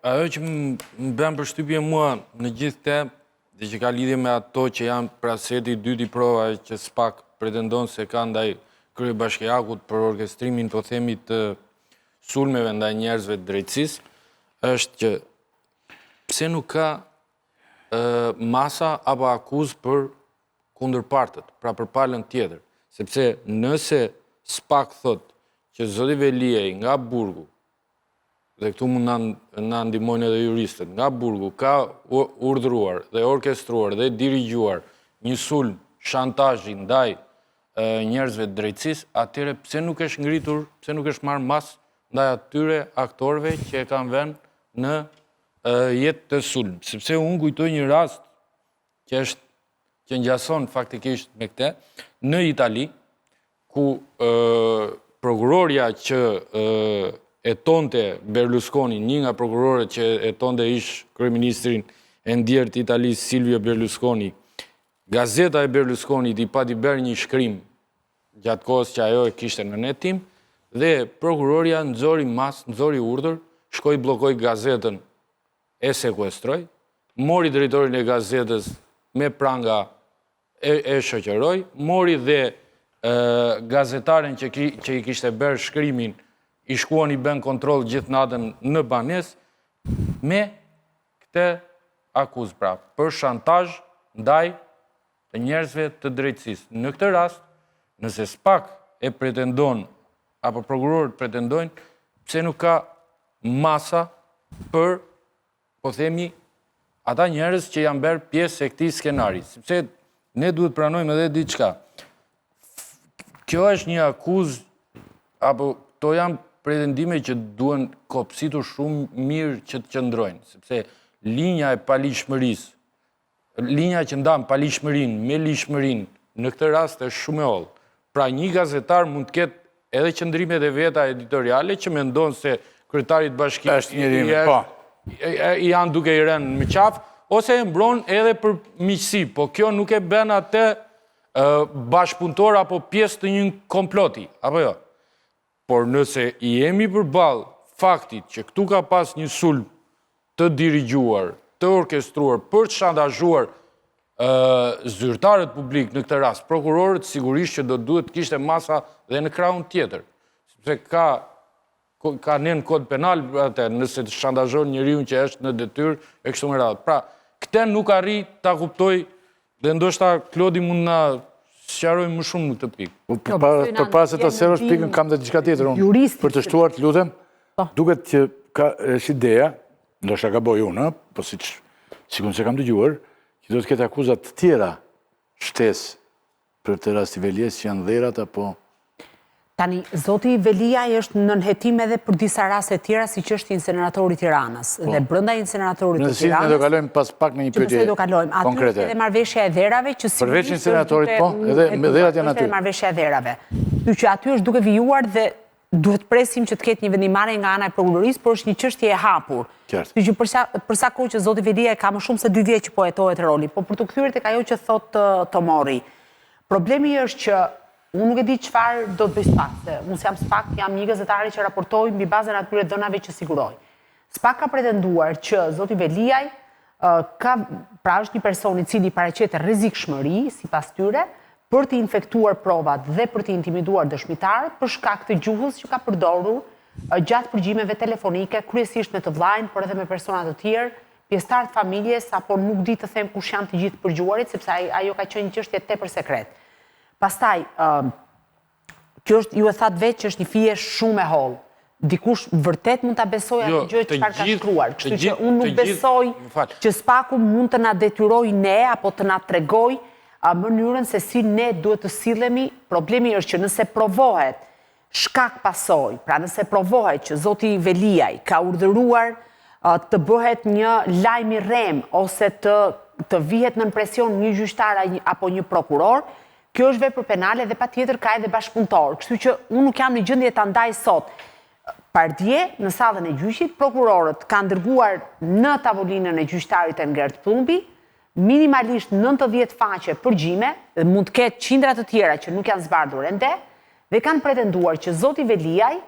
Ajo që më bën përshtypje mua në gjithë këtë dhe që ka lidhje me ato që janë pra seti i dytë i provave që SPAK pretendon se ka ndaj kryebashkiakut për orkestrimin, po themi të sulmeve ndaj njerëzve të drejtësisë, është që pse nuk ka masa apo akuzë për kundërpartët, pra për palën tjetër, sepse nëse SPAK thotë që zoti Veliaj nga burgu dhe këtu mund na na ndihmojnë edhe juristët, nga burgu ka urdhëruar dhe orkestruar dhe dirigjuar një sulm shantazhi ndaj njerëzve të drejtësisë, atëherë pse nuk është ngritur, pse nuk është marrë masë ndaj atyre aktorëve që e kanë vënë në jetë këtë sulm? Sepse unë kujtoj një rast që është që ngjason faktikisht me këtë në Itali, ku prokurorja që hetonte Berlusconi, një nga prokurorët që hetonte ish kryeministrin e ndjerë të Italisë Silvio Berlusconi, gazeta e Berlusconit i pati bërë një shkrim gjatë kohës që ajo e kishte në hetim dhe prokurorja nxori masë, nxori urdhër, shkoi bllokoi gazetën e sekuestroi, mori drejtorin e gazetës me pranga e, e shoqëroi, mori dhe gazetaren që, ki, që i kishte bërë shkrimin, i shkuan i bënë kontroll gjithë natën në banesë, me këtë akuzë pra, për shantazh ndaj të njerëzve të drejtësisë. Në këtë rast, nëse SPAK e pretendon, apo prokurorët pretendojnë, pse nuk ka masa për, po themi, ata njerëz që janë bërë pjesë e këtij skenari, sepse ne duhet pranojmë edhe diçka. Kjo është një akuzë apo këto janë pretendime që duhen kopsitur shumë mirë që të qëndrojnë, sepse linja e paligjshmërisë Linja që ndan paligjshmërinë me ligjshmërinë në këtë rast është shumë e hollë. Pra një gazetar mund të ketë edhe qëndrimet e veta editoriale që mendon se kryetarit të bashkisë është njeri, po. I janë duke i rënë më qafë, ose e mbron edhe për miqësi, po kjo nuk e bën atë bashkëpunëtor apo pjesë të një komploti, apo jo? Por nëse jemi përballë faktit që këtu ka pas një sulm të dirigjuar, të orkestruar për të shantazhuar zyrtarët publikë në këtë rast, prokurorët sigurisht që do duhet të kishte masa dhe në krahun tjetër, sepse ka ka nen kod penal atë nëse të shantazhon njeriun që është në detyrë e kështu me radhë. Pra, këtë nuk arrij ta kuptoj Dhe ndoshta Klodi mund na sqarojë më shumë në këtë pikë. Po, përpara përpara se ta sqarosh pikën kam dhe diçka tjetër unë. Për të shtuar, të lutem, po. duket që ka është ideja, ndoshta gaboj unë, po siç sikurse kam dëgjuar, që do të ketë akuza të tjera shtesë për te rasti Veliaj që janë dherat apo Tani, zoti Veliaj është nën hetim edhe për disa raste tjera, siç është inceneratori i Tiranës. Po. Dhe brenda inceneratorit të Tiranës... Në do kalojmë pas pak në një pyetje do kalojmë. Aty është edhe marrëveshja e dherave që si... Përveç inceneratorit, po, edhe me dherat janë aty. Është edhe marrëveshja e dherave. Kështu që aty është duke vijuar dhe duhet presim që të ketë një vendimmarrje nga ana e prokurorisë, por është një çështje e hapur. Kështu që për sa, për sa kohë që zoti Veliaj ka më shumë se dy vjet që po hetohet roli, po për t'u kthyer tek ajo që thotë Tomorri. Problemi është që Unë nuk e di çfarë do të bëjë SPAK, se unë s'jam SPAK, jam një gazetare që raportoj mbi bazën e atyre dhënave që siguroj. SPAK ka pretenduar që zoti Veliaj ka pra është një person i cili paraqet rrezikshmëri sipas tyre për të infektuar provat dhe për të intimiduar dëshmitarët për shkak të gjuhës që ka përdorur gjatë përgjimeve telefonike, kryesisht me të vëllain, por edhe me persona të tjerë, pjesëtarë të familjes apo nuk di të them kush janë të gjithë përgjuarit, sepse ajo ka qenë një çështje tepër sekret. Pastaj, kjo është, ju e thatë vetë që është një fije shumë e hollë. Dikush vërtet mund ta besojë atë jo, gjë çfarë ka shkruar. Kështu që unë nuk besoj që SPAK-u mund të na detyrojë ne apo të na tregojë mënyrën se si ne duhet të sillemi. Problemi është që nëse provohet shkak pasojë, pra nëse provohet që zoti Veliaj ka urdhëruar të bëhet një lajm i rremë ose të të vihet nën presion një gjyqtar apo një prokuror, kjo është vepër penale dhe patjetër ka edhe bashkëpunëtorë. Kështu që unë nuk jam në gjendje ta ndaj sot. Pardje, në sallën e gjyqit, prokurorët kanë dërguar në tavolinën e gjyqtarit Engert Pëllumbi minimalisht 90 faqe përgjime, dhe mund të ketë qindra të tjera që nuk janë zbardhur ende, dhe kanë pretenduar që zoti Veliaj.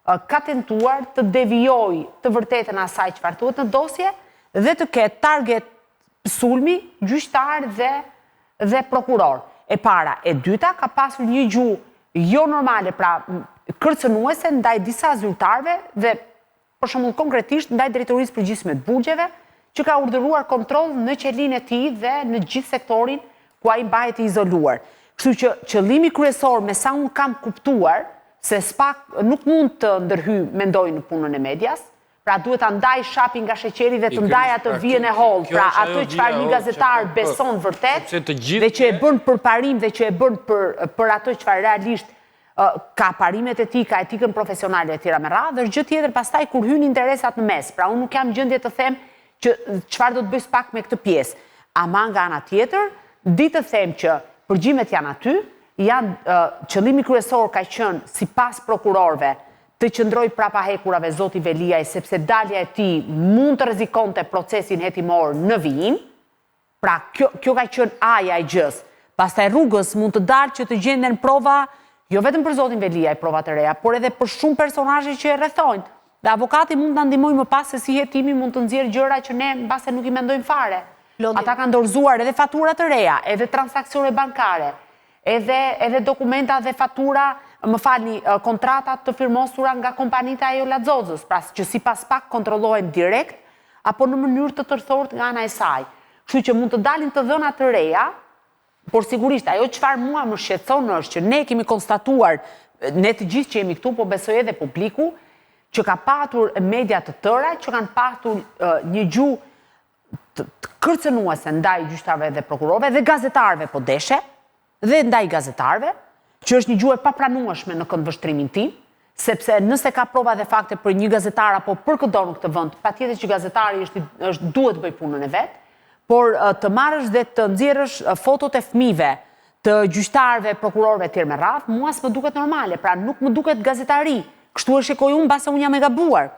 ka tentuar të devijojë të vërtetën e asaj çfarë thuhet në dosje dhe të ketë target sulmi gjyqtarë dhe dhe prokurorë. E para, e dyta ka pasur një gjuhë jo normale, pra kërcënuese ndaj disa zyrtarëve dhe për shembull konkretisht ndaj Drejtorisë Përgjithshme të Burgjeve, që ka urdhëruar kontroll në qelinë e tij dhe në gjithë sektorin ku ai mbahet i izoluar. Kështu që qëllimi kryesor me sa unë kam kuptuar se SPAK nuk mund të ndërhyjë mendoj në punën e medias, pra duhet ta ndajë shapin nga sheqeri dhe të ndajë atë pra, vijën e hollë, pra atë çfarë një gazetar po, beson vërtet dhe që e bën për parim dhe që e bën për për atë çfarë realisht ka parimet e tij, ka etikën profesionale e tjera me radhë, dhe është gjë tjetër pastaj kur hyjnë interesat në mes. Pra unë nuk jam në gjendje të them që çfarë do të bëjë SPAK me këtë pjesë. Ama nga ana tjetër, di të them që përgjimet janë aty, janë qëllimi kryesor ka qenë sipas prokurorëve të qëndrojë prapa hekurave zoti Veliaj sepse dalja e tij mund të rrezikonte procesin hetimor në vijim. Pra, kjo, kjo ka qenë A-ja e gjësë. Pastaj rrugës mund të dalë që të gjenden prova jo vetëm për zotin Veliaj, prova të reja, por edhe për shumë personazhe që e rrethojnë. Dhe avokati mund të na ndihmojë më pas se si hetimi mund të nxjerrë gjëra që ne mbase nuk i mendojmë fare. Ata kanë dorëzuar edhe fatura të reja, edhe transaksione bankare, edhe edhe dokumenta dhe fatura, më falni, kontrata të firmosura nga kompanitë e Ajola Xoxës, pra që sipas SPAK kontrollohen direkt apo në mënyrë të tërthortë nga ana e saj. Kështu që mund të dalin të dhëna të reja, por sigurisht ajo çfarë mua më shqetëson është që ne kemi konstatuar, ne të gjithë që jemi këtu, po besoj edhe publiku, që ka patur media të tëra që kanë patur një gjuhë të kërcënuese ndaj gjyqtarëve dhe prokurorëve dhe gazetarëve po deshe, dhe ndaj gazetarëve, që është një gjuhë e papranueshme në këndvështrimin tim, sepse nëse ka prova dhe fakte për një gazetar apo për këdo në këtë vend, patjetër që gazetari është, është duhet të bëjë punën e vet, por të marrësh dhe të nxjerrësh fotot e fëmijëve, të gjyqtarëve, prokurorëve etj me radhë, mua s'më duket normale, pra nuk më duket gazetari. Kështu e shikoj unë, mbase unë jam e gabuar.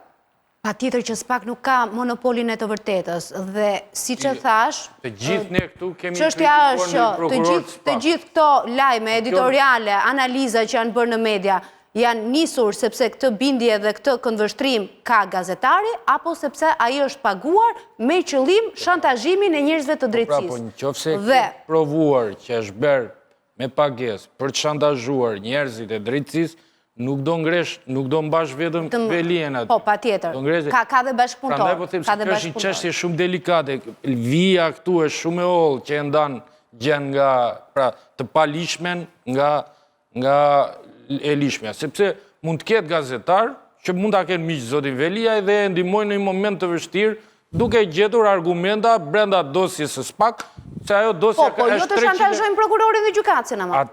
Patjetër që SPAK nuk ka monopolin e të vërtetës dhe siç e thashë, të gjithë ne këtu kemi çështja është që të gjithë të gjithë këto lajme editoriale, analiza që janë bërë në media janë nisur sepse këtë bindje dhe këtë këndvështrim ka gazetari apo sepse ai është paguar me qëllim shantazhimin e njerëzve të po pra, drejtësisë. Po, në qoftë se ke provuar që është bërë me pagesë për të shantazhuar njerëzit e drejtësisë, nuk do ngresh, nuk do mbash vetëm Veliajn aty. Po, patjetër. Ka, ka dhe bashkëpunëtorë. Prandaj po them se kjo është një çështje shumë delikate. Vija këtu është shumë e hollë që e ndan gjënë nga, pra, të paligjshmen nga nga e ligjshmja, sepse mund të ketë gazetarë që mund ta kenë miq zotin Veliaj dhe e ndihmojnë në një moment të vështirë duke gjetur argumenta brenda dosjes së SPAK, se ajo dosja po, po, jo të shantazhojnë prokurorin dhe gjykatësin ama.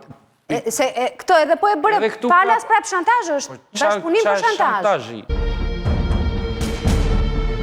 Se këtë edhe po e bëre falas prapë shantazh është, po, bashkëpunim për shantazh.